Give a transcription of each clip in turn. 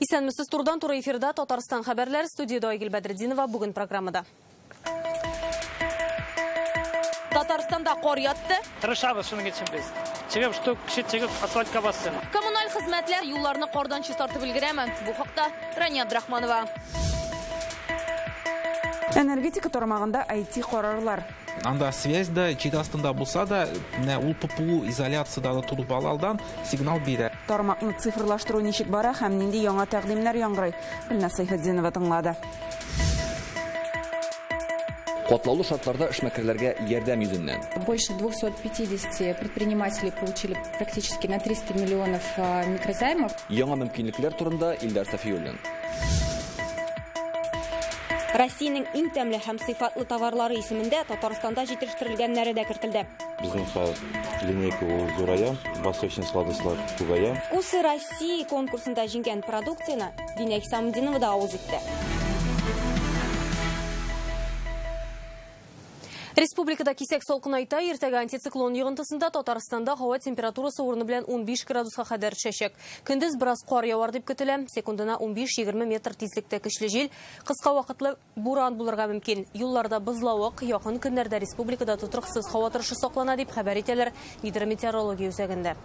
Исәнмесез, турыдан туры эфирда Татарстан хәбәрләре, студияда Айгөл Бәдретдинова бүген программада. Татарстанда кар ятты. Тырышабыз шуның өчен без. Чыгып, что кеше чыгып асфальтка бассын. Коммуналь хезмәтләр юлларны кардан чистартып өлгерәме? Бу хакта Рания Абдрахманова. Энергетика тармагында IT карарлар. Анда связь да җир астында булса да, менә ул ППУ изоляцияда да торып алдан сигнал бирә. Тармакны цифрлаштыру ничек бара һәм нинди яңа тәкъдимнәр яңгырый? Гөлназ Сайфетдинова тыңлады. Катлаулы шартларда эшмәкәрләргә ярдәм йөзеннән. Больше 250 предпринимателей получили практически на 300 миллионов микрозаймов. Яңа мөмкинлекләр турында Илдар Сафиуллин. Россиянең иң тәмле һәм сыйфатлы товарлары исемендә Татарстанда җитештерелгәннәре дә кертелде. Безнең линейка ул зурая, восточный сладостьлар күбәя. Вкусы России конкурсында җиңгән продукцияне Динә Хисамутдинова да авыз итте. Республикада кисәк салкынайта, иртәгә антициклон йогынтысында Татарстанда һава температурасы урыны белән 15 градуска кадәр төшәчәк. Көндез бераз кар явар дип көтелә, секундына 15-20 метр тизлектә көчле җил, кыска вакытлы буран булырга мөмкин. Юлларда бозлавык, якын көннәрдә республикада тотрыксыз һава торышы саклана дип хәбәр итәләр гидрометеорология үзәгендә.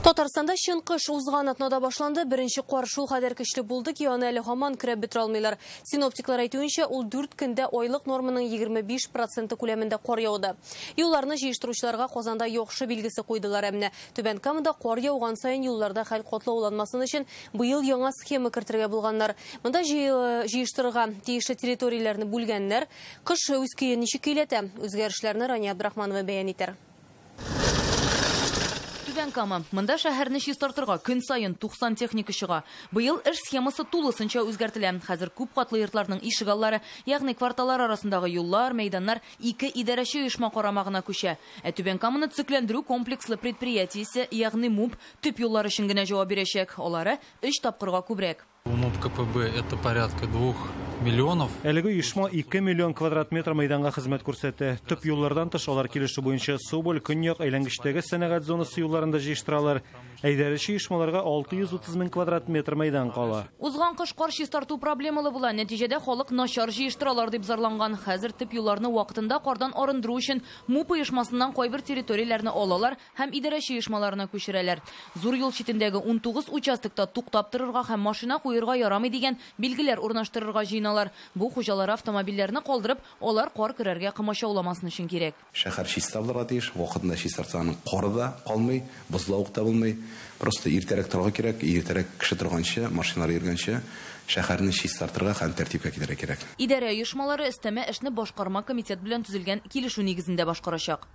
Татарстанда чын кыш узган атнада башланды. Беренче кар шул кадәр көчле булды ки, аны әле һаман көрәп бетерә алмыйлар. Синоптиклар әйтүенчә, ул 4 көндә айлык норманың 25% күләмендә кар яуды. Юлларны җыештыручыларга Казанда яхшы билгесе куйдылар. Ә менә Түбән Камада кар яуган саен юлларда хәл катлауланмасын өчен быел яңа схема кертергә булганнар. Монда җыештырырга тиешле территорияләрне бүлгәннәр. Кыш үз көен ничек көйләтә? Үзгәрешләрне Рания Абдрахманова бәян итәр. Түбән Кама. Монда шәһәрне чистартырга көн саен 90 техника чыга. Быел эш схемасы тулысынча үзгәртелә. Хәзер күп катлы йортларның ишегаллары, ягъни кварталлар арасындагы юллар, мәйданнар ике идарәче оешма карамагына күчә. Ә Түбән Каманы төзекләндерү комплекслы предприятиесе, ягъни МУП, төп юллар өчен генә җавап бирәчәк. Алары 3 тапкырга күбрәк. МУП КПБ это порядка 2 миллионов. Әлеге оешма 2 миллион квадрат метр мәйданга хезмәт күрсәтә. Төп юллардан тыш алар килешү буенча Соболь, Көньяк, әйләнгечтәге сәнәгать зонасы юлларында җыештыралар. Әйдәрече оешмаларга 630 мең квадрат метр мәйдан кала. Узган кыш кар чистарту проблемалы була. Нәтиҗәдә халык начар җыештыралар дип зарланган. Хәзер төп юлларны вакытында кардан арындыру өчен МУП оешмасыннан кайбер территорияләрне алалар һәм идарәче оешмаларына күчерәләр. Зур юл читендәге 19 участокта туктап торырга һәм машина куерга ярамый дигән билгеләр урнаштырырга җыеналар. Бу хуҗалар автомобильләрне калдырып, алар кар керергә комачауламасын өчен кирәк. Шәһәр чиста булырга тиеш, вакытында чистартсаң кар да калмый, бозлавык та булмый. Просто иртәрәк торырга кирәк, иртәрәк кеше торганчы, машиналар йөргәнче шәһәрне чистартырга һәм тәртипкә китерергә кирәк. Идарә оешмалары өстәмә эшне башкарма комитет белән төзелгән килешү нигезендә башкарачак.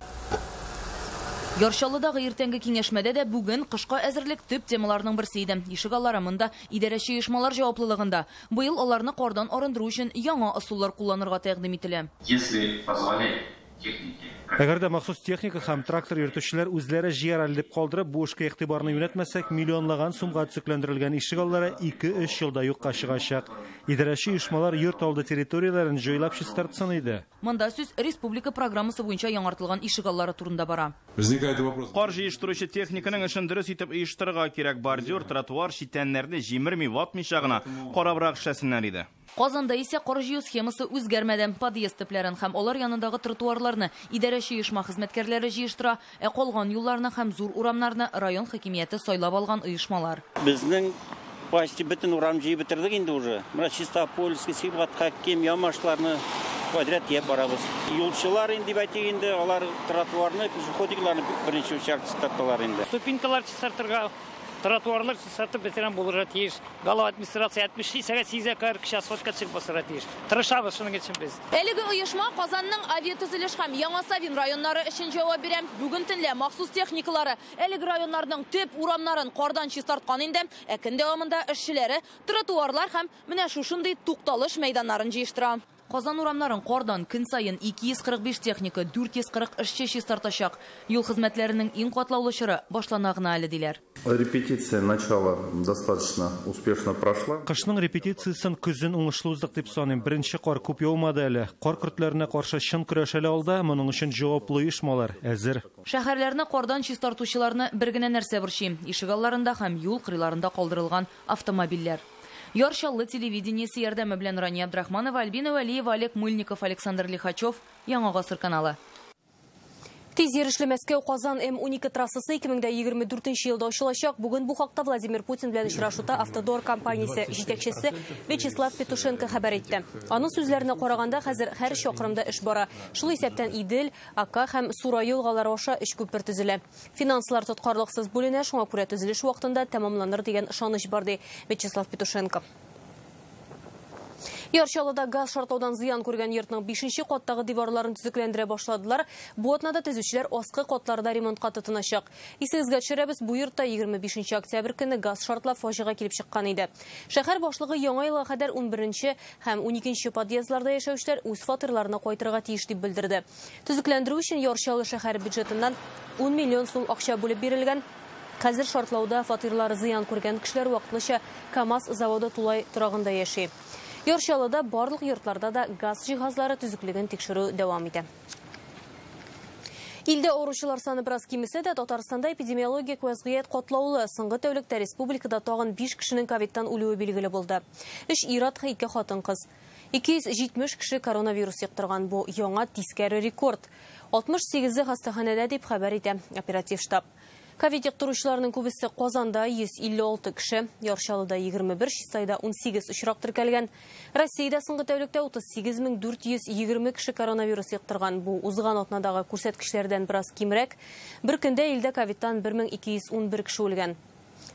Яр Чаллыдагы иртәнге киңәшмәдә дә бүген кышка әзерлек төп темаларның берсе иде. Ишегаллары монда идарәче оешмалар җаваплылыгында. Быел аларны кардан арындыру өчен яңа ысуллар кулланырга тәкъдим ителә. Если позволять технике. Әгәр дә махсус техника һәм трактор йөртүчеләр үзләре җыяр әле дип калдырып, бу эшкә игътибарны юнәтмәсәк, миллионлаган сумга төзекләндерелгән ишегаллары 2-3 елда юкка чыгачак. Идарәче оешмалар йорт алды территорияләрен җайлап чистартсын иде. Монда сүз республика программасы буенча яңартылган ишегаллары турында бара. Возникает вопрос. Кар җыештыручы техниканың эшен дөрес итеп оештырырга кирәк. Бордюр, тротуар, читәннәрне җимерми, ватмыйча гына карабрак эшләсеннәр иде. Казанда исә кар җыю схемасы үзгәрмәде. Подъезд төпләрен һәм алар янындагы тротуарларны идарәче оешма хезмәткәрләре җыештыра, ә калган юлларны һәм зур урамнарны район хакимияте сайлап алган оешмалар. Безнең почти бөтен урам җыеп бетердек инде уже. Менә Чистопольский, Сибгат Хәким, Ямашларны подряд җыеп барабыз. Юлчылар инде бәйтик инде, алар тротуарны, пешеходикларны беренче очерк чистарталар инде. Ступенькалар чистартырга, тротуарлар чистартып бетерән булырга тиеш. Голова администрация 76 сәгать 8-гә кадәр кеше асфальтка чыгып басырга тиеш. Тырышабыз шуның өчен без. Әлеге оешма Казанның авиатөзелеш һәм Яңа Савин районнары өчен җавап бирә. Бүген төнлә махсус техникалары әлеге районнарның төп урамнарын кардан чистарткан инде. Ә көн дәвамында эшчеләре тротуарлар һәм менә шушындый тукталыш мәйданнарын җыештыра. Казан урамнарын кардан көн саен 245 техника, 440 эшче чистартачак. Юл хезмәтләренең иң катлаулы чоры башлана гына әле, диләр. Репетиция начала достаточно успешно прошла. Кышның репетициясен көзен уңышлы уздык дип саныйм. Беренче кар күп яумады әле. Кар көртләренә каршы чын көрәш әле алда, моның өчен җаваплы оешмалар әзер. Шәһәрләрне кардан чистартучыларны бер генә нәрсә борчый: ишегалларында һәм юл кырыйларында калдырылган автомобильләр. Яр Чаллы телевидениесе ярдәме белән Рания Абдрахманова, Альбина Вәлиева, Олег Мыльников, Александр Лихачев, Яңа Гасыр каналы. Тиз йөрешле Мәскәү-Казан М12 трассасы 2024 елда ачылачак. Бүген бу хакта Владимир Путин белән очрашуда Автодор компаниясе җитәкчесе Вячеслав Петушенко хәбәр итте. Аның сүзләренә караганда, хәзер һәр чакрымда эш бара. Шул исәптән Идел, Ака һәм Сура елгалары аша өч күпер төзелә. Финанслар тоткарлыксыз бүленә, шуңа күрә төзелеш вакытында тәмамланыр дигән ышаныч бар, ди Вячеслав Петушенко. Яр Чаллыда газ шартлаудан зыян күргән йортның 5нче каттагы диварларын төзекләндерә башладылар. Бу атнада төзүчеләр аскы катларда ремонтка тотыначак. Исегезгә төшерәбез, бу йортта 25 октябрь көне газ шартлап фаҗига килеп чыккан иде. Шәһәр башлыгы яңа елга кадәр 11нче һәм 12нче подъездларда яшәүчеләр үз фатирларына кайтырга тиеш дип белдерде. Төзекләндерү өчен Яр Чаллы шәһәр бюджетыннан 10 миллион сум акча бүлеп бирелгән. Хәзер шартлауда фатирлары зыян күргән кешеләр вакытлыча КАМАЗ заводы тулай торагында яши. Яр Чаллыда барлык йортларда да газ җиһазлары төзеклеген тикшерү дәвам итә. Илдә авыручылар саны бераз кимесә дә, Татарстанда эпидемиологик вазгыять катлаулы. Соңгы тәүлектә республикада тагын 5 кешенең ковидтан үлүе билгеле булды. 3 ир-ат, 2 хатын-кыз. 270 кеше коронавирус йоктырган. Бу яңа тискәре рекорд. 68-е хастаханәдә дип хәбәр итә оператив штаб. Ковид йоктыручыларның күбесе Казанда 156 кеше, Яр Чаллыда 21, Чистайда 18 очрак теркәлгән. Россиядә соңгы тәүлектә 38420 кеше коронавирус йоктырган. Бу узган атнадагы күрсәткечләрдән бераз кимрәк. Бер көндә илдә ковидтан 1211 кеше үлгән.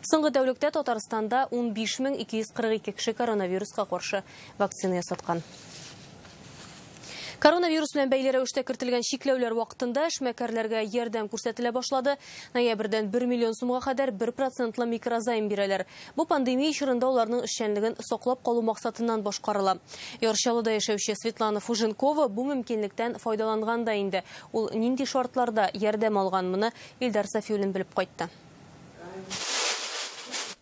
Соңгы тәүлектә Татарстанда 15242 кеше коронавируска каршы вакцина ясаткан. Коронавирус белән бәйле рәвештә кертелгән чикләүләр вакытында эшмәкәрләргә ярдәм күрсәтелә башлады. Ноябрьдән 1 миллион сумга кадәр 1% микрозайм бирәләр. Бу пандемия чорында аларның эшчәнлеген саклап калу максатыннан башкарыла. Яр Чаллыда яшәүче Светлана Фуженкова бу мөмкинлектән файдаланган да инде. Ул нинди шартларда ярдәм алган, моны Илдар Сафиуллин белеп кайтты.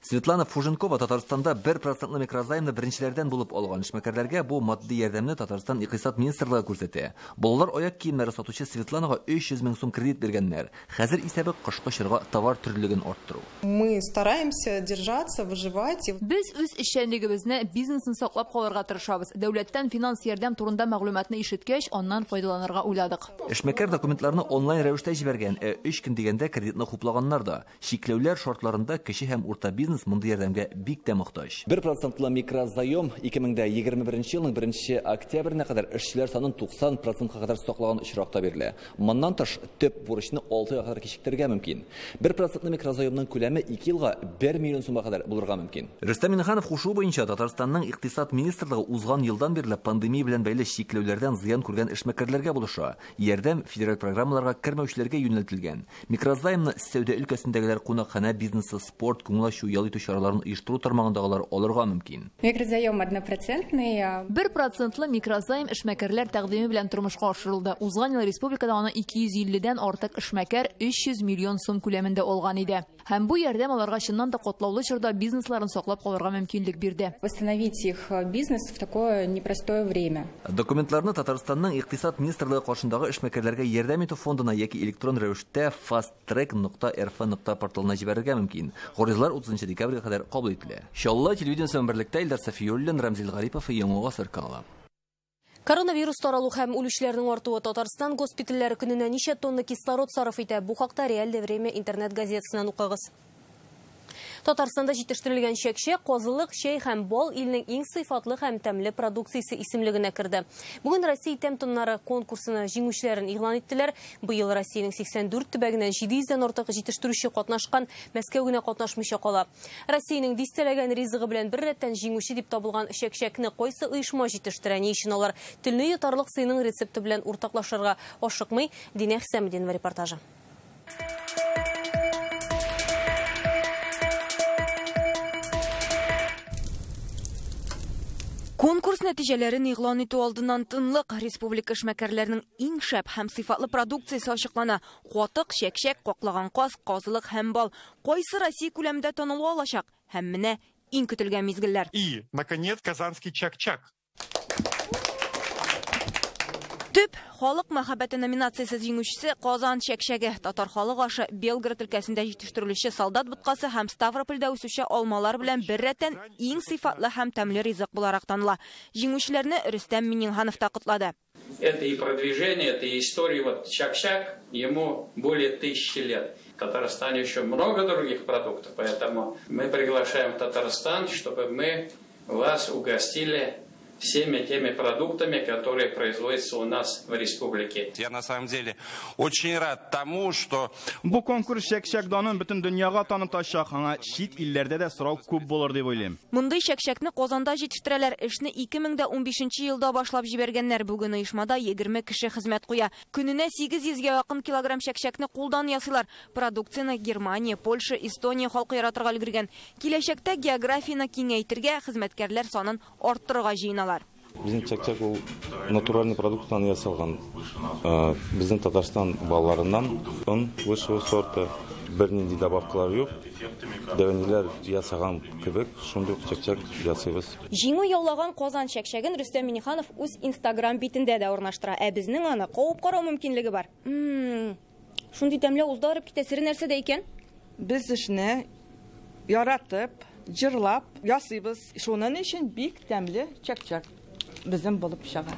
Светлана Фуженкова Татарстанда 1% микрозаймны беренчеләрдән булып алган. Эшмәкәрләргә бу матди ярдәмне Татарстан Икътисад министрлыгы күрсәтә. Балалар аяк киемнәре сатучы Светланага 300 мең сум кредит биргәннәр. Хәзер исәбе кышкы чорга товар төрлелеген арттыру. Мы стараемся держаться, выживать. Без үз эшчәнлегебезне, бизнесын саклап калырга тырышабыз. Дәүләттән финанс ярдәм турында мәгълүматны ишеткәч, аннан файдаланырга уйладык. Эшмәкәр документларны онлайн рәвештә җибәргән. 3 көн дигәндә кредитны хуплаганнар да. Чикләүләр шартларында кече һәм урта бизнес мондый ярдәмгә бик тә мохтаҗ. 1% микрозаем 2021 елның 1 октябренә кадәр эшчеләр санын 90%-ка кадәр саклаган очракта бирелә. Моннан тыш төп бурычны 6 айга кадәр кичектерергә мөмкин. 1% микрозаемның күләме 2 елга 1 миллион сумга кадәр булырга мөмкин. Рөстәм Миннеханов кушуы буенча Татарстанның Икътисад министрлыгы узган елдан бирле пандемия белән бәйле чикләүләрдән зыян күргән эшмәкәрләргә булыша. Ярдәм федераль программаларга кермәүчеләргә юнәлтелгән. Микрозаймны сәүдә өлкәсендәгеләр, кунакханә бизнесы, спорт, күңел ачу, ял итү чараларын оештыру тармагындагылар алырга мөмкин. Микрозаем однопроцентный. 1% микрозайм эшмәкәрләр тәкъдиме белән тормышка ашырылды. Узган ел республикада аны 250-дән артык эшмәкәр 300 миллион сум күләмендә алган иде. Һәм бу ярдәм аларга чыннан да катлаулы чорда бизнесларын саклап калырга мөмкинлек бирде. Восстановить их бизнес в такое непростое время. Документларны Татарстанның Икътисад министрлыгы каршындагы эшмәкәрләргә ярдәм итү фондына яки электрон рәвештә fasttrack.rf. порталына җибәрергә мөмкин. Гаризалар 30 декабрьгә кадәр кабул ителә. Чаллы телевидениесе белән берлектә Илдар Сафиуллин, Рамзил Гарипов, Яңа Гасыр каналы. Коронавирус таралу һәм үлүчеләрнең артуы Татарстан госпитальләре көненә ничә тонна кислород сарыф итә? Бу хакта Реальное время интернет газетасыннан укыгыз. Татарстанда җитештерелгән чәкчәк, казылык, чәй һәм бал илнең иң сыйфатлы һәм тәмле продукциясе исемлегенә керде. Бүген Россия тәм-томнары конкурсына җиңүчеләрен игълан иттеләр. Быел Россиянең 84 төбәгеннән 700-дән артык җитештерүче катнашкан, Мәскәү генә катнашмыйча кала. Россиянең дистәләгән ризыгы белән бер рәттән җиңүче дип табылган чәкчәкне кайсы оешма җитештерә, ни өчен алар телне йотарлык сыйның рецепты белән уртаклашырга ашыкмый? Динә Хисаметдинова репортажы. Конкурс Конкурс нәтиҗәләрен игълан итү алдыннан тынлык. Республика эшмәкәрләренең иң шәп һәм сыйфатлы продукциясе ачыклана. Катык, чәкчәк, каклаган каз, казылык һәм бал. Кайсы Россия күләмендә танылу алачак? Һәм менә иң көтелгән мизгелләр. И, наконец, казанский чак-чак. Төп халык мәхәббәте номинациясе җиңүчесе Казан чәкчәге. Татар халык ашы Белгород өлкәсендә җитештерелүче солдат боткасы һәм Ставропольдә үсүче алмалар белән бер рәттән иң сыйфатлы һәм тәмле ризык буларак таныла. Җиңүчеләрне Рөстәм Миңнеханов та котлады. Это и продвижение, это и история. Вот чак-чак, ему более 1000 лет. В Татарстане еще много других продуктов, поэтому мы приглашаем Татарстан, чтобы мы вас угостили всеми теми продуктами, которые производятся у нас в республике. Я на самом деле очень рад тому, что... Бу конкурс чәкчәк данын бөтен дөньяга танытачак, аңа чит илләрдә дә сорау күп булыр дип уйлыйм. Мондый чәкчәкне Казанда җитештерәләр. Эшне 2015 елда башлап җибәргәннәр. Бүген оешмада 20 кеше хезмәт куя. Көненә 800гә якын килограмм чәкчәкне кулдан ясыйлар. Продукцияне Германия, Польша, Эстония халкы яратырга өлгергән. Киләчәктә географияне киңәйтергә, хезмәткәрләр санын арттырырга җыеналар. Безнең чәкчәк ул натуральный продукттан ясалган. Безнең Татарстан балларыннан он высшего сорта, бернинди добавкалар юк. Дәвәниләр ясаган кебек шундый ук чәкчәк ясыйбыз. Җиңү яулаган Казан чәкчәген Рөстәм Миңнеханов үз Инстаграм битендә дә урнаштыра. Ә безнең аны кабып карау мөмкинлеге бар. Шундый тәмле авызда арып китә, сере нәрсәдә икән? Без эшне яратып, җырлап ясыйбыз. Шуның өчен бик тәмле чәкчәк безнең булып чыга.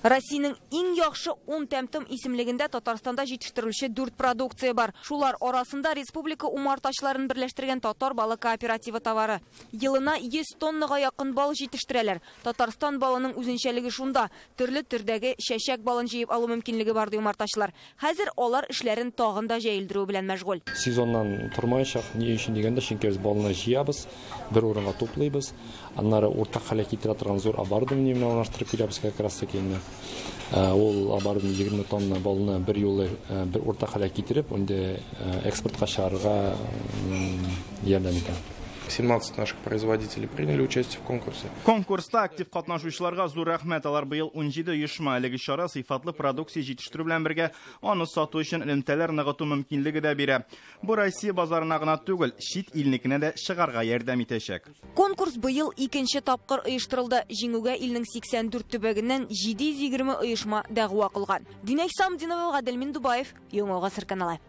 Россиянең иң яхшы 10 тәм-том исемлегендә Татарстанда җитештерелүче 4 продукция бар. Шулар арасында республика умартачыларын берләштергән Татар балы кооперативы товары. Елына 100 тоннага якын бал җитештерәләр. Татарстан балының үзенчәлеге шунда: төрле төрдәге чәчәк балын җыеп алу мөмкинлеге бар ди умартачылар. Хәзер алар эшләрен тагын да җәелдерү белән мәшгуль. Сезоннан тормаячак. Ни өчен дигәндә, чөнки без балны җыябыз, бер урынга туплыйбыз. Аннары уртак хәлгә китерә торган зур оборудование белән урнаштырып киләбез как раз таки. Ул оборудование 20 тонна балны бер юлы бер уртак хәлгә китереп, инде экспортка чыгарырга ярдәм итә. 17 наших производителей приняли участие в конкурсе. Конкурста актив катнашучыларга зур рәхмәт. Алар быел 17 оешма. Әлеге чара сыйфатлы продукция җитештерү белән бергә аны сату өчен элемтәләр ныгыту мөмкинлеге дә бирә. Бу Россия базарына гына түгел, чит илнекенә дә чыгарга ярдәм итәчәк. Конкурс быел икенче тапкыр оештырылды. Җиңүгә илнең 84 төбәгеннән 720 оешма дәгъва кылган. Динә Исламдинова, Гадел Миндубаев, Яңа Гасыр каналы.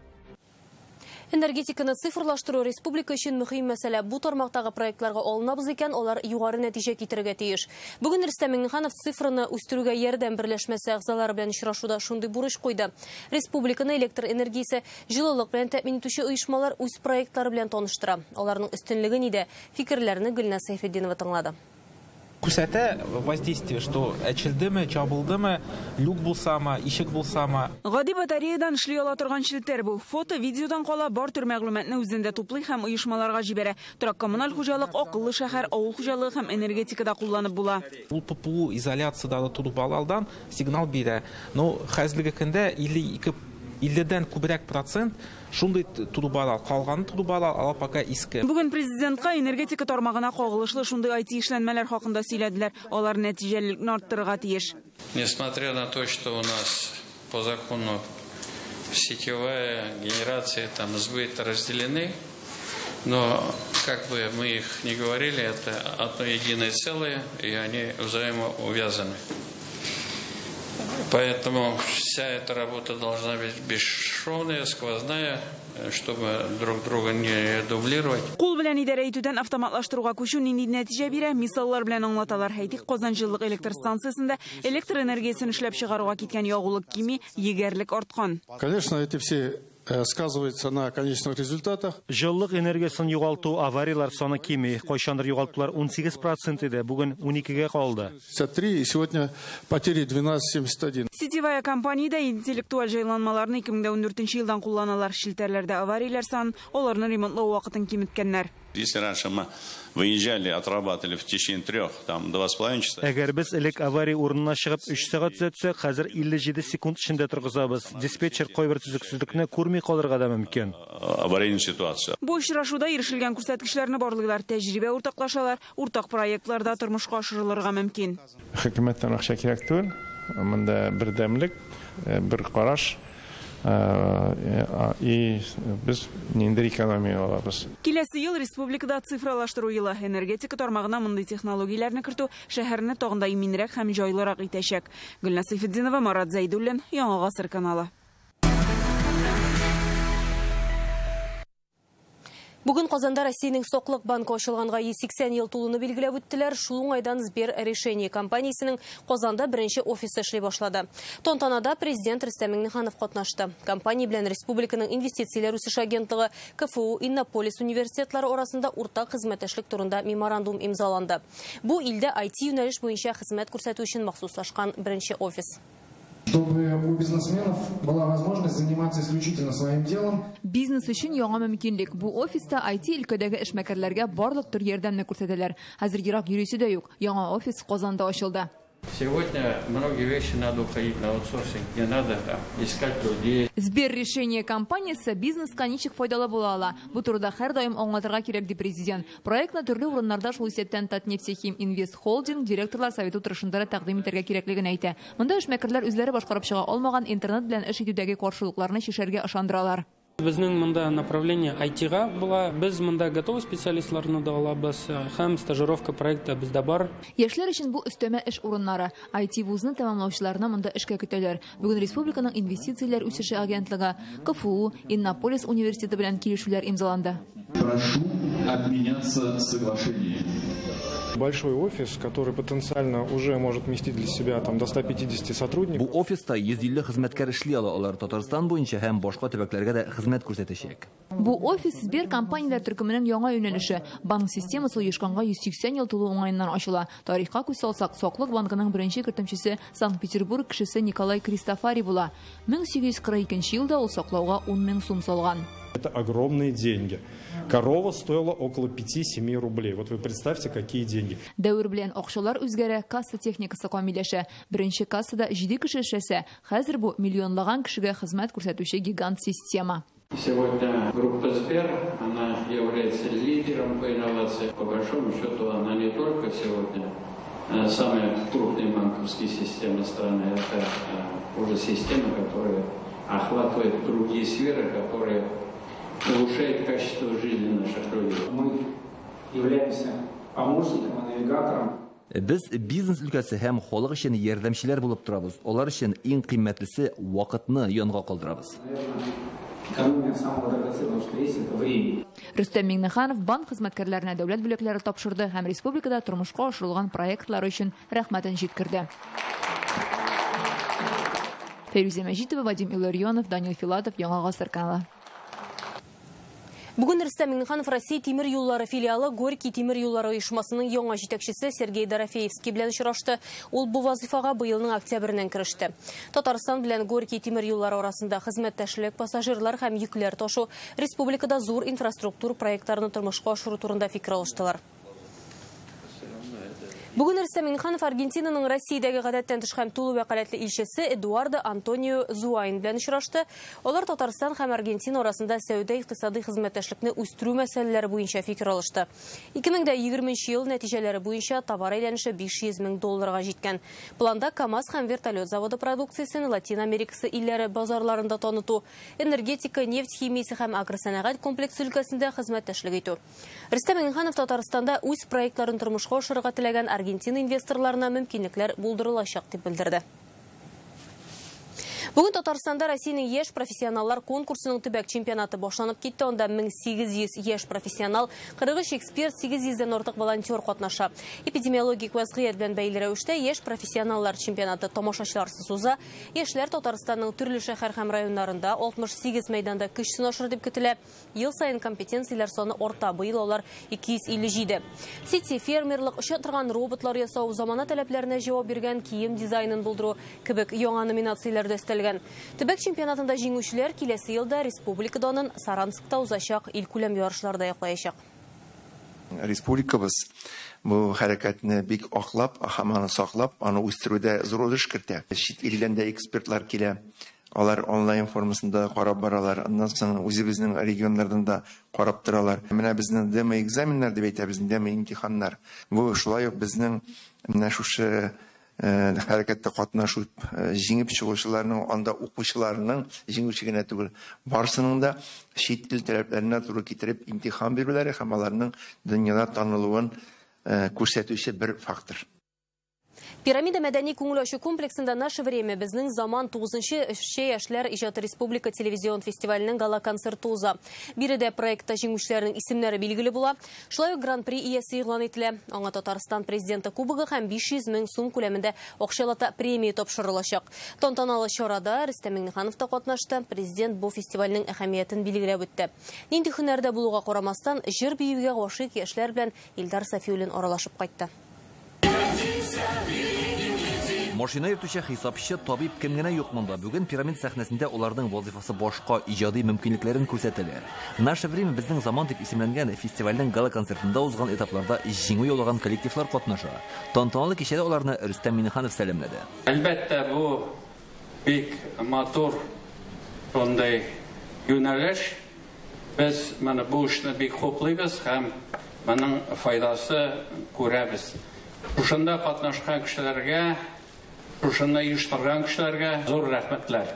Энергетиканы цифрлаштыру республика өчен мөһим мәсьәлә. Бу тармактагы проектларга алынабыз икән, алар югары нәтиҗә китерергә тиеш. Бүген Рөстәм Миңнеханов цифраны үстерүгә ярдәм берләшмәсе әгъзалары белән очрашуда шундый бурыч куйды. Республиканы электр энергиясе, җылылык белән тәэмин итүче оешмалар үз проектлары белән таныштыра. Аларның өстенлеге нидә? Фикерләрне Гөлназ Сәйфетдинова тыңлады. Күрсәтә воздействие, что әчелдеме, чабылдымы, люк булсамы, ишек булсамы. Гади батареядан эшли ала торган челтәр бу. Фото, видеодан кала бар төр мәгълүматны үзендә туплый һәм оешмаларга җибәрә. Торак коммуналь хуҗалык, акыллы шәһәр, авыл хуҗалыгы һәм энергетикада кулланып була. Ул ППУ изоляциядә торып алдан сигнал бирә. Но хәзерге көндә 50-дән күбрәк процент шундый трубалар, калган трубалар алар пока иске. Бүген президентка энергетика тармагына кагылышлы шундый IT эшләнмәләр хакында сөйләделәр. Алар нәтиҗәлелекне арттырырга тиеш. Несмотря на то, что у нас по закону сетевая генерация, там сбыт разделены, но как бы мы их ни говорили, это одно единое целое, и они взаимоувязаны. Поэтому вся эта работа должна быть бесшовная, сквозная, чтобы друг друга не дублировать. Кул белән идарә итүдән автоматлаштыруга күчү нинди нәтиҗә бирә? Мисаллар белән аңлаталар. Әйтик, Казан җылылык электр станциясендә электр энергиясен эшләп чыгаруга киткән ягулык кими, егәрлек арткан. Конечно, эти все сказывается на конечных результатах. Җылылык энергиясын югалту, авариялар саны кими. Кайчандыр югалтулар 18% иде, бүген 12-гә калды. 53, и сегодня потери 12,71. Сетевая компаниядә интеллектуаль җайланмаларны 2014 елдан кулланалар. Челтәрләрдә аварияләр санын, аларны ремонтлау вакытын киметкәннәр. Если раньше мы выезжали, отрабатывали в течение 3, 2,5 часа. Әгәр без элек авария урынына чыгып 3 сәгать төзәтсәк, хәзер 57 секунд эчендә торгызабыз. Диспетчер кайбер төзексезлекне күрми калырга да мөмкин. Аварийную ситуацию. Бу очрашуда ирешелгән күрсәткечләрне барлыйлар, тәҗрибә уртаклашалар, уртак проектларда тормышка ашырылырга мөмкин. Хөкүмәттән акча кирәк түгел. Монда бердәмлек, бер караш. И без ниндидер экономия алабыз. Киләсе ел республикада цифралаштыру елы. Энергетика тармагына мондый технологияләрне кертү шәһәрне тагын да иминрәк һәм җайлырак итәчәк. Гөлназ Сәйфетдинова, Марат Зәйдуллин, Яңа Гасыр каналы. Бүген Казанда Россиянең Саклык банкы ачылганга 180 ел тулуны билгеләп үттеләр. Шул уңайдан Сбер решение компаниясенең Казанда беренче офисы эшли башлады. Тантанада президент Рөстәм Миңнеханов катнашты. Компания белән республиканың инвестицияләр үсеше агентлыгы, КФУ, Иннополис университетлары арасында уртак хезмәттәшлек турында меморандум имзаланды. Бу илдә IT юнәлеш буенча хезмәт күрсәтү өчен махсуслашкан беренче офис. Чтобы у бизнесменов была возможность заниматься исключительно своим делом. Бизнес өчен яңа мөмкинлек. Бу офиста IT өлкәдәге эшмәкәрләргә барлык төр ярдәмне күрсәтәләр. Хәзер ерак йөрисе дә юк. Яңа офис Казанда ачылды. Сегодня многие вещи надо уходить на аутсорсинг, не надо там искать людей. Сбер решение компаниясе бизнеска ничек файдалы була ала. Бу турыда һәрдаим аңлатырга кирәк, ди президент. Проектны төрле урыннарда, шул исәптән Татнефтехим Инвест Холдинг директорлар советы утырышында тәкъдим итәргә кирәклеген әйтә. Монда эшмәкәрләр үзләре башкарып чыга алмаган интернет белән эш итүдәге каршылыкларны чишәргә ышандыралар. Безнең монда направление IT-га була. Без монда готовы специалистларны да алабыз һәм стажировка проекты бездә бар. Яшьләр өчен бу өстәмә эш урыннары. IT вузны тәмамлаучыларны монда эшкә көтәләр. Бүген республиканың инвестицияләр үсеше агентлыгы, КФУ, Иннополис университеты белән килешүләр имзаланды. Прошу обменяться соглашениями. Большой офис, который потенциально уже может вместить для себя там, до 150 сотрудников. Бу офиста 150 хезмәткәр эшли ала, алар Татарстан буенча һәм башка төбәкләргә дә хезмәт күрсәтәчәк. Бу офис Сбер компанияләр төркеменең яңа юнәлеше. Банк системасы оешканга 180 ел тулу уңаеннан ачыла. Тарихка күз салсак, Саклык банкының беренче кертемчесе Санкт-Петербург кешесе Николай Кристофари була. 1842 елда ул саклауга 10 мең сум салган. Это огромные деньги. Корова стоила около 5-7 рублей. Вот вы представьте, какие деньги. Дәвер белән акчалар үзгәрә, касса техникасы камилләшә. Беренче кассада 7 кеше эшләсә, хәзер бу миллионлаган кешегә хезмәт күрсәтүче гигант система. Сегодня группа Сбер, она является лидером по инновациям. По большому счету, она не только сегодня самая крупная банковская система страны, это уже система, которая охватывает другие сферы, которые улучшает качество жизни наших людей. Мы являемся помощником и навигатором. Без бизнес өлкәсе һәм халык өчен ярдәмчеләр булып торабыз. Алар өчен иң кыйммәтлесе вакытны янга калдырабыз. Экономия самого драгоценного, что есть, это время. Рөстәм Миңнеханов банк хезмәткәрләренә дәүләт бүләкләре тапшырды һәм республикада тормышка ашырылган проектлар өчен рәхмәтен җиткерде. Фәйрүзә Мәҗитова, Вадим Илларионов, Данил Филатов, Яңа Гасыр каналы. Бүген Рөстәм Миңнеханов Россия тимер юллары филиалы Горький тимер юллары оешмасының яңа җитәкчесе Сергей Дорофеевский белән очрашты. Ул бу вазифага быелның октябреннән кереште. Татарстан белән Горький тимер юллары арасында хезмәттәшлек, пассажирлар һәм йөкләр ташу, республикада зур инфраструктур проектларын тормышка ашыру турында фикер алыштылар. Бүген Рөстәм Миңнеханов Аргентинаның Россиядәге гадәттән тыш һәм тулы вәкаләтле илчесе Эдуардо Антонио Зуайн белән очрашты. Алар Татарстан һәм Аргентина арасында сәүдә-икътисади хезмәттәшлекне үстерү мәсьәләләре буенча фикер алышты. 2020 ел нәтиҗәләре буенча товар әйләнеше 500 мең долларга җиткән. Планда КАМАЗ һәм вертолет заводы продукциясен Латин Америкасы илләре базарларында таныту, энергетика, нефть химиясе һәм агросәнәгать комплексы өлкәсендә хезмәттәшлек итү. Рөстәм Миңнеханов Татарстанда үз проектларын тормышка ашырырга теләгән Аргентина инвесторларына мөмкинлекләр булдырылачак дип белдерде. Бүген Татарстанда Россиянең яшь профессионаллар конкурсының төбәк чемпионаты башланып китте. Анда 1800 яшь профессионал, 43 эксперт, 800дән артык волонтер катнаша. Эпидемиологик вазгыять белән бәйле рәвештә яшь профессионаллар чемпионаты тамашачыларсыз уза. Яшьләр Татарстанның төрле шәһәр һәм районнарында 68 мәйданда көч сынашыр дип көтелә. Ел саен компетенцияләр саны арта. Быел алар 257. Сити фермерлык, оча торган роботлар ясау, замана таләпләренә җавап биргән кием дизайнын булдыру кебек яңа номинацияләр дә өстәлгән. Төбәк чемпионатында җиңүчеләр киләсе елда республика данын Саранскта узачак илкүләм ярышларда яклаячак. Республикабыз бу хәрәкәтне бик аклап, һәм аны саклап, аны үстерүдә зур өлеш кертә. Чит илдән дә экспертлар килә. Алар онлайн формасында карап баралар. Аннан соң үзебезнең регионнардан да карап торалар. Менә безнең демо-экзаменнар дип әйтәбез, демо-имтиханнар. Бу шулай ук безнең менә шушы хәрәкәттә катнашу җиңеп чыгучыларның, анда укучыларның җиңүче генә түгел, барысының да чит ил таләпләренә туры китереп имтихан бирүләре һәм аларның дөньяда танылуын күрсәтүче бер фактор. Пирамида мәдәни күңел ачу комплексында «Наше время» безнең заман 9-нчы эшче яшьләр иҗаты республика телевизион фестиваленең гала-концерты уза. Биредә проектта җиңүчеләрнең исемнәре билгеле була. Шулай ук Гран-при иясе игълан ителә. Аңа Татарстан президенты кубогы һәм 500 мең сум күләмендә акчалата премия тапшырылачак. Тантаналы чарада Рөстәм Миңнеханов та катнашты. Президент бу фестивальнең әһәмиятен билгеләп үтте. Нинди һөнәрдә булуга карамастан, җыр биюгә гашыйк яшьләр белән Илдар Сафиуллин аралашып кайтты. Машина йөртүче, хисапчы, табиб кем генә юк монда. Бүген пирамид сәхнәсендә аларның вазифасы башка, иҗади мөмкинлекләрен күрсәтәләр. «Наше время» безнең заман дип исемләнгән фестивальнең гала-концертында узган этапларда җиңү яулаган коллективлар катнаша. Тантаналы кичәдә аларны Рөстәм Миңнеханов сәламләде. Әлбәттә, бу бик матур шундый юнәлеш. Без моны бу эшне бик хуплыйбыз һәм моның файдасы күрәбез. Шушында катнашкан кешеләргә, шушында оештырган кешеләргә зур рәхмәтләр.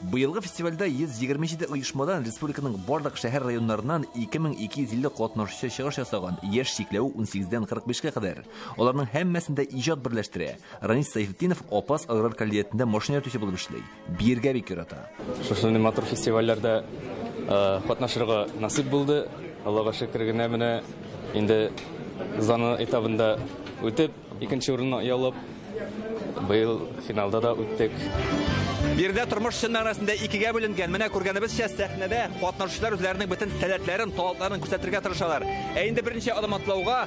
Быелгы фестивальдә 127 оешмадан республиканың барлык шәһәр районнарыннан 2250 катнашучы чыгыш ясаган. Яшь чикләве 18-дән 45-кә кадәр. Аларның һәммәсен дә иҗат берләштерә. Ранис Сайфетдинов Апас аграр көллиятендә машина йөртүче булып эшли. Биергә бик ярата. Шушындый матур фестивальләрдә катнашырга насыйп булды. Аллага шөкер генә, менә инде зона этабында үтеп, икенче урынны яулап, быел финалда да үттек. Биредә тормыш чын мәгънәсендә икегә бүленгән. Менә күргәнебезчә, сәхнәдә катнашучылар үзләренең бөтен сәләтләрен, талантларын күрсәтергә тырышалар. Ә инде берничә адым атлауга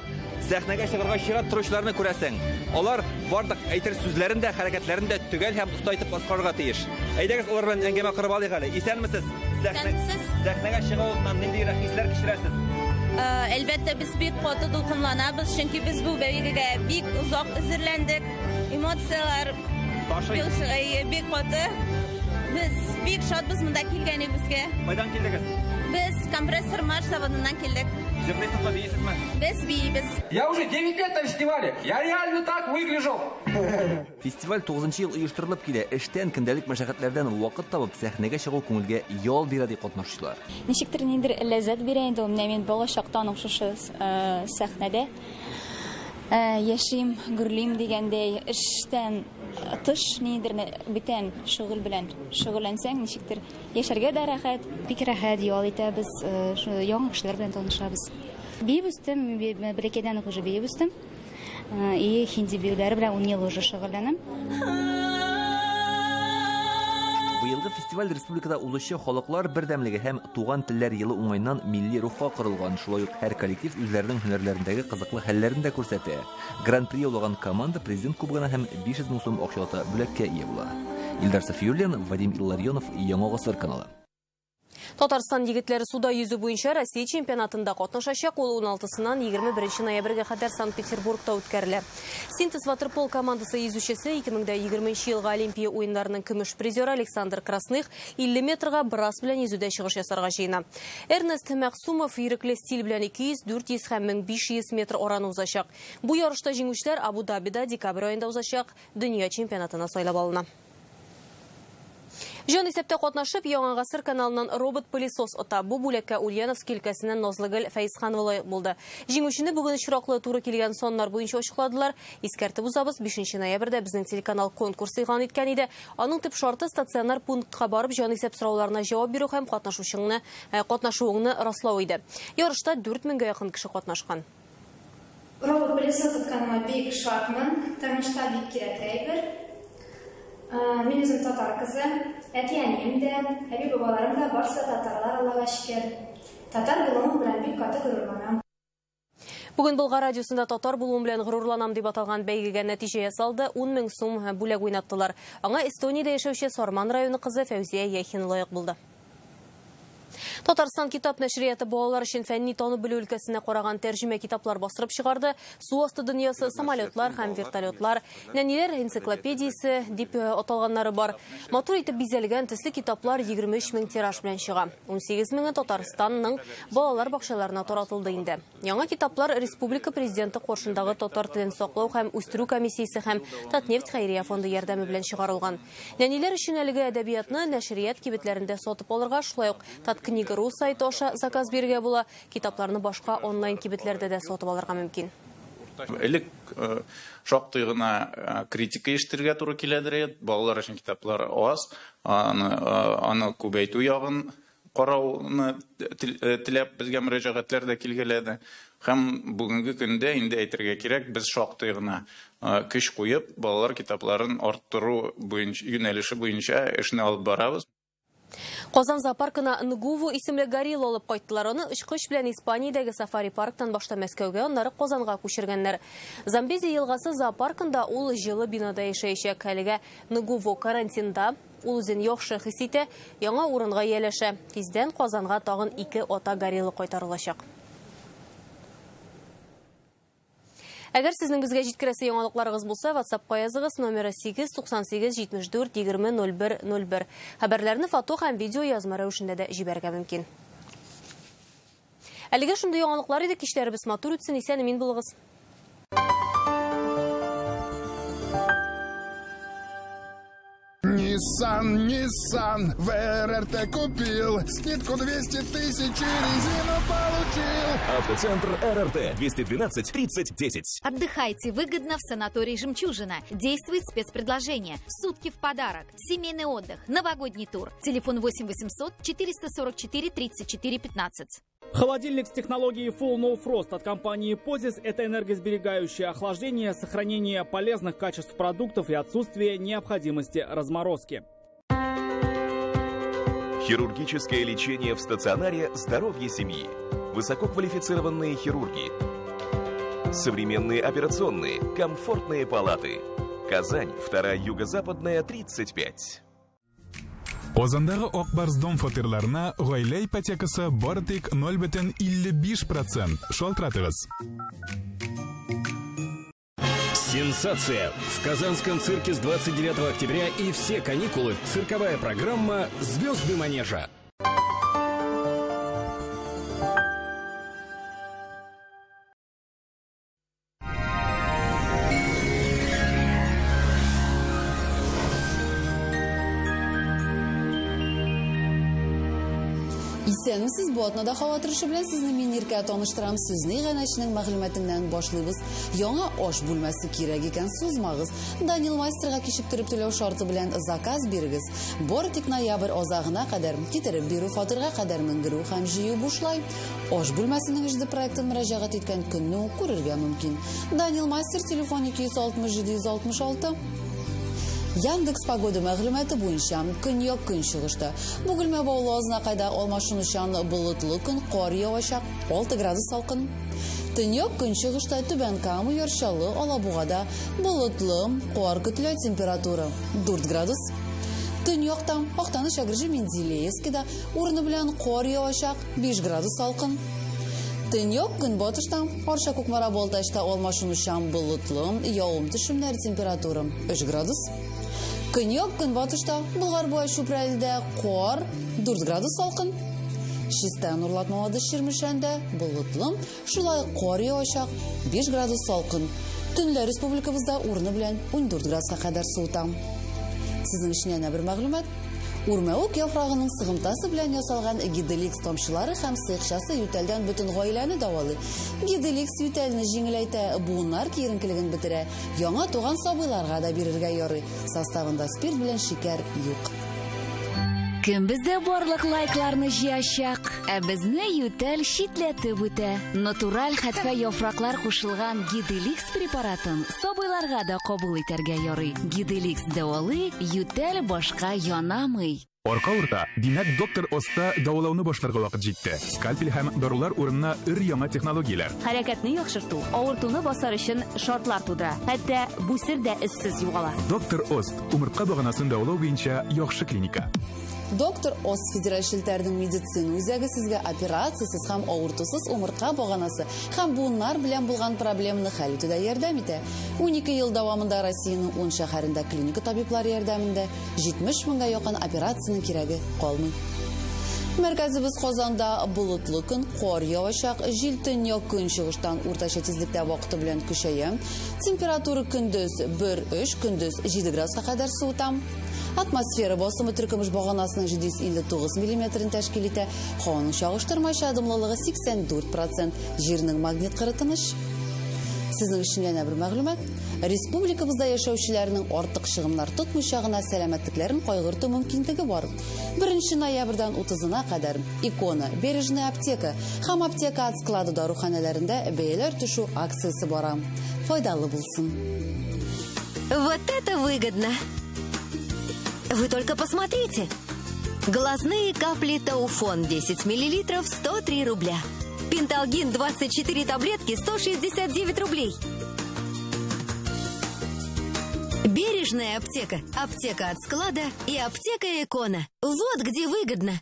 сәхнәгә чыгарга чират торучыларны күрәсең. Алар барлык әйтер сүзләрен дә, хәрәкәтләрен дә төгәл һәм оста итеп башкарырга тиеш. Әйдәгез, алар белән әңгәмә корып алыйк әле. Исәнмесез? Сәхнәгә чыгу алдыннан ниндирәк хисләр кичерәсез? Әлбәттә, без бик каты дулкынланабыз, чөнки без бу бәйгегә бик озак әзерләндек. Эмоцияләр бик каты. Без бик шатбыз монда килгәнебезгә. Кайдан килдегез? Без компрессор марш заводыннан килдек. Җырлыйсызмы, биисезме? Без биибез. Я уже 9 лет на фестивале. Я реально так выгляжу. Фестиваль 9 ел оештырылып килә. Эштән, көндәлек мәшәкатьләрдән вакыт табып сәхнәгә чыгу күңелгә ял бирә, ди катнашучылар. Ничектер ниндер ләззәт бирә инде ул. Менә мин бала чактан ук шушы сәхнәдә яшим, гөрлим дигәндәй, эштән тыш ниндер бүтән шөгыль белән шөгыльләнсәң, ничектер яшәргә дә рәхәт. Бик рәхәт, ял итәбез, яңа кешеләр белән танышабыз. Биеп үстем, бәләкәйдән үк уже биеп үстем. И хинди биюләре белән 10 ел уже шөгыльләнәм. Быелгы фестиваль республикада узучы халыклар бердәмлеге һәм туган телләр елы уңаеннан милли рухка корылган. Шулай ук һәр коллектив үзләренең һөнәрләрендәге кызыклы хәлләрен дә күрсәтә. Гран-при яулаган команда президент кубогына һәм 500 мең сум акчалата бүләккә ия була. Илдар Сафиуллин, Вадим Илларионов, Яңа Гасыр каналы. Татарстан егетләре суда йөзү буенча Россия чемпионатында катнашачак. Ул 16-сыннан 21 ноябрьгә кадәр Санкт-Петербургта үткәрелә. Синтез ватерпол командасы йөзүчесе 2020 елгы Олимпия уеннарының көмеш призеры Александр Красных 50 метрга брас белән йөзүдә чыгыш ясарга җыена. Эрнест Мәгъсумов ирекле стиль белән 200, 400 һәм 1500 метр араны узачак. Бу ярышта җиңүчеләр Абу-Дабида декабрь аенда узачак дөнья чемпионатына сайлап алына. Җан исәптә катнашып, Яңа Гасыр каналыннан робот-пылесос ота. Бу бүләккә Ульяновск өлкәсеннән Назлыгөл Фәйзханова лаек булды. Җиңүчене бүген очраклы туры килгән саннар буенча ачыкладылар. Искәртеп узабыз, 5 ноябрьдә безнең телеканал конкурс игълан иткән иде. Аның төп шарты стационар пунктка барып җан исәп сорауларына җавап бирү һәм катнашуыңны раслау иде. Ярышта 4000гә якын кеше катнашкан. Робот-пылесос отканыма бик шатмын, тормышта бик кирәкле әйбер. Мин үзем татар кызы, әти-әнием дә, әби-бабаларым да барсы татарлар, Аллага шөкер. Татар булуым белән бик каты горурланам. Бүген Болгар радиосында татар булуым белән горурланам дип аталган бәйгегә нәтиҗә ясалды. 10 мең сум бүләк уйнаттылар. Аңа Эстониядә яшәүче Сарман районы кызы Фәүзия Яхина лаек булды. Татарстан китап нәшрияты балалар өчен фәнни танып белү өлкәсенә караган тәрҗемә китаплар бастырып чыгарды. Су асты дөньясы, самолетлар һәм вертолетлар, нәниләр энциклопедиясе дип аталганнары бар. Матур итеп бизәлгән төсле китаплар 23 мең тираж белән чыга. 18 меңе Татарстанның балалар бакчаларына таратылды инде. Яңа китаплар Республика президенты каршындагы татар телен саклау һәм үстерү комиссиясе һәм Татнефть хәйрия фонды ярдәме белән чыгарылган. Нәниләр өчен әлеге әдәбиятны нәшрият кибетләрендә сатып алырга, шулай ук Таткнига.ру сайты аша заказ бирергә була. Китапларны башка онлайн кибетләрдә дә сатып алырга мөмкин. Элек шактый гына критика ишетергә туры киләдер. Балалар өчен китаплар аз, аны күбәйтү ягын карауны теләп безгә мөрәҗәгатьләр дә килгәләде. Һәм бүгенге көндә инде әйтергә кирәк, без шактый гына көч куеп балалар китапларын арттыру буенча юнәлеше буенча эшне алып барабыз. Казан зоопаркына Нгуву исемле горилла алып кайттылар. Аны очкыч белән Испаниядәге сафари-парктан башта Мәскәүгә, аннары Казанга күчергәннәр. Замбези елгасы зоопаркында ул җылы бинада яшәячәк. Әлегә Нгуву карантинда, ул үзен яхшы хис итә, яңа урынга ияләшә. Тиздән Казанга тагын 2 ата горилла кайтарылачак. Әгәр сезнең безгә җиткерәсе яңалыкларыгыз булса, WhatsApp-ка языгыз, номеры 8 98 74 20 01 01. Хәбәрләрне фото һәм видео язма рәвешендә дә җибәрергә мөмкин. Әлегә шундый яңалыклар иде. Кичләребез матур үтсен, исән-имин булыгыз. Nissan, Nissan, ВРРТ купил, скидку 200 тысяч и резину получил. Автоцентр РРТ 212 30 10. Отдыхайте выгодно в санатории «Жемчужина». Действует спецпредложение. Сутки в подарок. Семейный отдых. Новогодний тур. Телефон 8 800 444 34 15. Холодильник с технологией Full No Frost от компании Pozis – это энергосберегающее охлаждение, сохранение полезных качеств продуктов и отсутствие необходимости разморозки. Хирургическое лечение в стационаре «Здоровье семьи». Высококвалифицированные хирурги. Современные операционные, комфортные палаты. Казань, 2 Юго-Западная, 35. Казандагы Ак Барс дом фатирларына гаилә ипотекасы бары тик 0,55%. Шалтыратыгыз. Сенсация! В Казанском цирке с 29 октября и все каникулы цирковая программа «Звезды манежа». Исәнмесез, бу атнада һава торышы белән сезне мин Иркә таныштырам. Сүзне иганәченең мәгълүматыннан башлыйбыз. Яңа аш бүлмәсе кирәк икән, сузмагыз. Данил мастерга кичектереп түләү шарты белән заказ бирегез. Бары тик ноябрь азагына кадәр китереп бирү, фатирга кадәр менгерү һәм җыю бушлай. Аш бүлмәсенең эшде проектын мөрәҗәгать иткән көнне үк күрергә мөмкин. Данил мастер телефон 260 766. Яндекс погода мәгълүматы буенча көньяк көнчыгышта Бөгелмә Баулы Азнакайда алмашынучан болытлы көн, кар явачак, 6 градус салкын. Төньяк көнчыгышта Түбән Кама, Яр Чаллы, Алабугада болытлы, кар көтелә, температура 4 градус. Төньякта Актаныш, Әгерҗе, Менделеевскида урыны белән кар явачак, 5 градус салкын. Төньяк көнбатышта Арча, Кукмара, Балтачта алмашынучан болытлы, явым-төшемнәр, температура 3 градус. Көньяк көнбатышта Болгар буе Чүпрәледә кар, 4 градус салкын. Чистай, Нурлат, Мамадыш, Чирмешәндә болытлы, шулай кар явачак, 5 градус салкын. Төнлә республикабызда урыны белән 14 градуска кадәр суыта. Сезнең өчен янә бер мәгълүмат. Үрмәүк яфрагының сыгымтасы белән ясалган Гиделикс тамчылары һәм сыекчасы ютәлдән бөтен гаиләне дәвалый. Гиделикс ютәлне җиңеләйтә, буыннар киеренкелеген бетерә, яңа туган сабыйларга да бирергә ярый. Составында спирт белән шикәр юк. Кем бездә барлык лайкларны җыячак, ә безне ютәл читләтеп үтә. Натураль хәтфә яфраклар кушылган Гиделикс препаратын сабыйларга да кабул итәргә ярый. Гиделикс дәвалый, ютәл башка янамый. Арка урта, димәк, доктор Оста дәвалауны башларга вакыт җитте. Скальпель һәм дарулар урынына өр-яңа технологияләр. Хәрәкәтне яхшырту, авыртуны басар өчен шартлар тудыра. Хәтта бүсер дә эзсез югала. Доктор Ост, умыртка баганасын дәвалау буенча яхшы клиника. Доктор Ос федераль челтәренең медицина үзәге сезгә операциясез һәм авыртусыз умыртка баганасы һәм буыннар белән булган проблеманы хәл итүдә ярдәм итә. 12 ел дәвамында Россиянең 10 шәһәрендә клиника табиблары ярдәмендә 70 меңгә якын операциянең кирәге калмый. Мәркәзебез Казанда болытлы көн, кар явачак, җил төньяк көнчыгыштан уртача тизлектә вакыты белән көчәя. Температура көндез 1-3, көндез 7 градуска кадәр суыта. Атмосфера басымы теркөмеш баганасының 759 миллиметрын тәшкил итә. Һаваның чагыштырмача дымлылыгы 84%, җирнең магнит кыры тыныч. Сезнең өчен янә бер мәгълүмат. Республикабызда яшәүчеләрнең артык чыгымнар тотмыйча гына сәламәтлекләрен кайгырту мөмкинлеге бар. 1 ноябрьдән 30-на кадәр Икона, Бережная аптека һәм аптека от склады даруханәләрендә бәяләр төшү акциясе бара. Файдалы булсын. Вот это выгодно! Вы только посмотрите. Глазные капли Тауфон 10 мл 103 рубля. Пенталгин 24 таблетки 169 рублей. Бережная аптека, аптека от склада и аптека Икона. Вот где выгодно.